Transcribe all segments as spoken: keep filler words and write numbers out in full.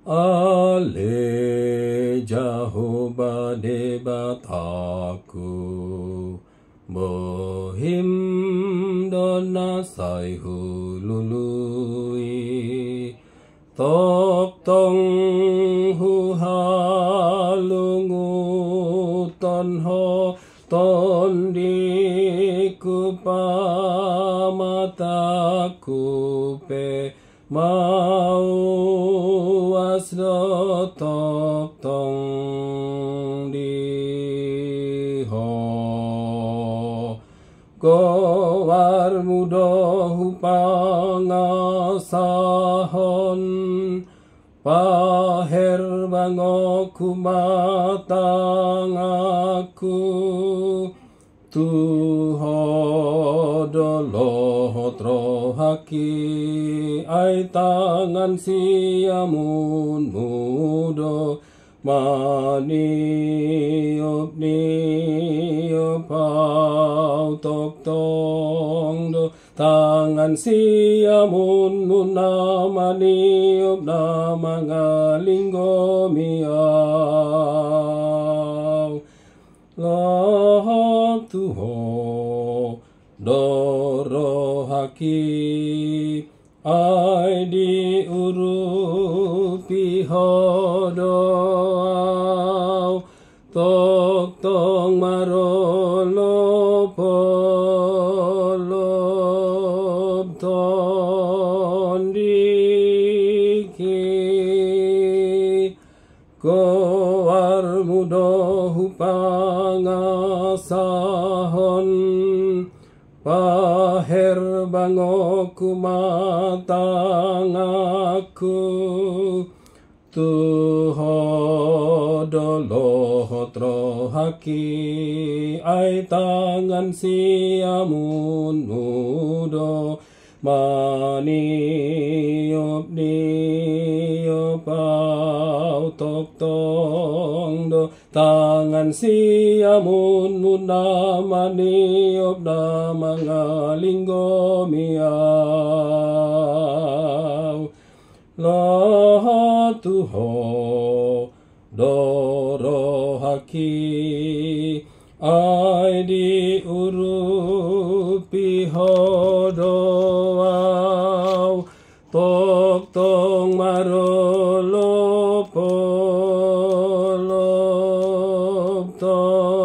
Ale Jahowa Debatangku, bohim do na sai hulului. Tongtong huhalunguthon Ho tondingku, pamatangku pe mauas do tongtong di Ho. Goarmu do hupangasahon, paherbangku ma tanganku. Tu Ho do lohot rohangki, ai tangan siamunmu do maniopniop au. Tongtong do tangan siamunmu na maniop, na mangalinggomi au. Lohot tu Ho do rohangki, ai diurupi Ho do au. Tongtong marolopolop tondingki. Goarmu do hupangasahon, paherbangku ma tanganku. Tu Ho do lohot rohangki, ai tangan siamunmu do maniopniop au. Tongtong do tangan siamunmu na maniop, na mangalinggomi au. Lohot tu Ho do rohangki, ai diurupi Ho do au. Tongtong marolopolop tondingki.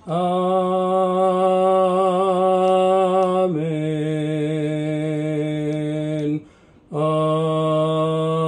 Amen. Amen.